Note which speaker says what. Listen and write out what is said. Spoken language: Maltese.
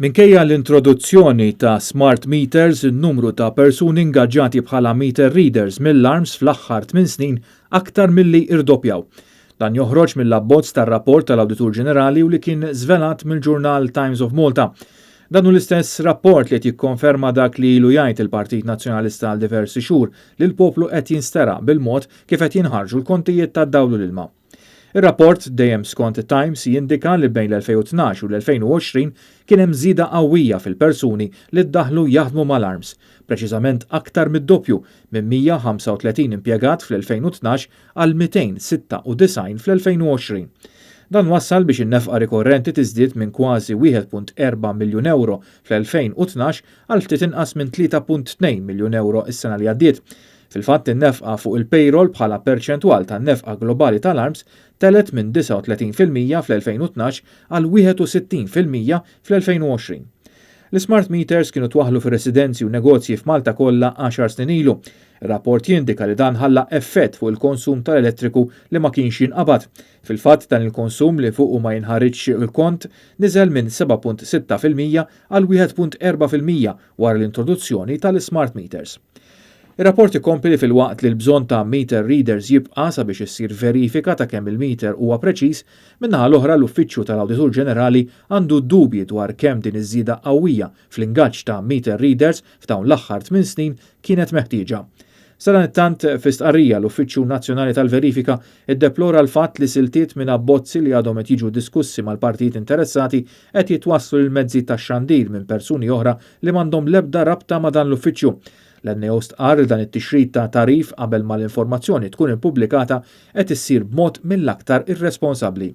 Speaker 1: Minkejja l-introduzzjoni ta' smart meters, in-numru ta' persuni ingaġġati bħala meter readers mill-ARMS fl-aħħar 8 snin aktar milli irdoppjaw. Dan joħroġ mill-abbozz tar-rapport tal-Awditur Ġenerali u li kien żvelat mill-ġurnal Times of Malta. Dan hu l-istess rapport li qed jikkonferma dak li ilu jgħid il-Partit Nazzjonalista għal diversi xhur, li l-poplu qed jinstera bil-mod kif qed jinħarġu l-kontijiet tad-dawl u l-ilma. Ir-rapport, dejjem skont Times, jindika li bejn l-2012 u l-2020 kien hemm żieda qawwija fil-persuni li ddaħlu jaħdmu mal-ARMS, preċiżament aktar mid-doppju, minn 135 impjegat fl-2012 għal 296 fl-2020. Dan wassal biex in-nefqa rikorrenti tiżdied minn kważi 1.4 miljun euro fl-2012 għal ftit inqas minn 3.2 miljun euro is-sena li għaddiet. Fil-fatt, in-nefqa fuq il-payroll bħala perċentwal tan-nefqa globali tal-ARMS telgħet minn 39% fl-2012 għal 61% fl-2020. L-smart meters kienu twaħlu fir residenzi u negozji f'Malta kollha 10 snin ilu. Ir-rapport jindika li dan ħalla effett fuq il-konsum tal-elettriku li ma kienx jinqabad. Fil-fatt, dan il-konsum li fuq ma jinħariġx il-kont niżel minn 7.6% għal 1.4% wara l-introduzzjoni tal-smart meters. Ir-rapport ikompli li filwaqt li l-bżonn ta' meter readers jibqa' sabiex issir verifika ta' kemm il-meter huwa preċiż, min-naħa l-oħra l-Uffiċċju tal-Awditur Ġenerali għandu dubji dwar kemm din iż-żieda qawwija fl-ingaġġ ta' meter readers f'dawn l-aħħar 8 snin kienet meħtieġa. Sadanittant, fi stqarrija, l-Uffiċċju Nazzjonali tal-Verifika iddeplora l-fatt li siltiet minn abbozzi li għadhom qed jiġu diskussi mal-partijiet interessati qed jitwasslu l-mezzi tax-xandir minn persuni oħra li m'għandhom l-ebda rabta ma' dan l-uffiċċju. L-NAO stqar dan it-tixrid ta' tagħrif qabel ma l-informazzjoni tkun ippubblikata qed issir b'mod mill-aktar irresponsabbli.